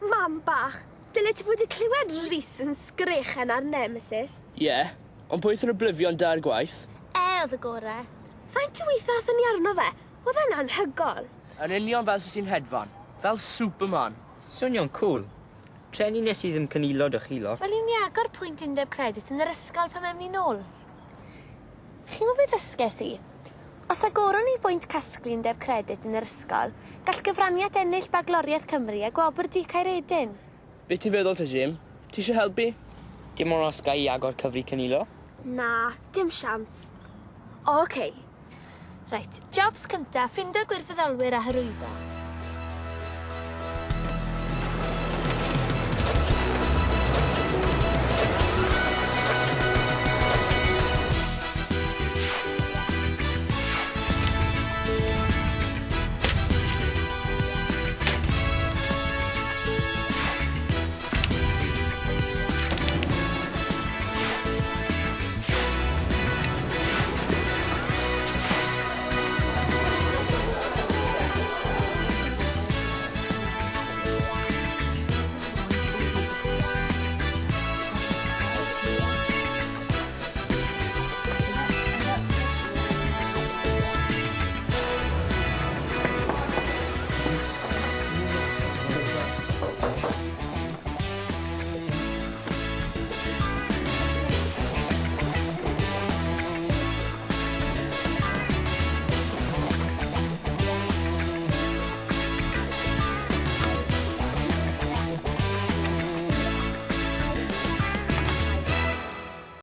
Mam bach, dyle ti fod 'di clywed Rhys yn sgrechen ar Nemesis. Ie, ond pwy ath yr Oblivion dair gwaith? E o'dd y gore. Faint o weithe athon ni arno fe? O'dd e'n anhygol. Yn union fel sa ti'n hedfan. Fel Superman. Swnio'n cŵl. Treni nes i ddim cynilo 'da chi lot. Wel i ni agor pwynt undeb credit yn yr ysgol pan ewn ni nôl. Chi'n gwbo be' ddysges i? Os agoron ni bwynt casglu undeb credit yn yr ysgol, gall gyfraniad ennill Bagloriaeth Cymru a gwobr Dug Caeredin. Be' ti'n feddwl te Jim? Ti isio helpu? Dim ond os ga i agor cyfri cynilo. Na, dim siawns. O, oce. Reit, jobs cynta, ffindo gwirfoddolwyr a hyrwyddo.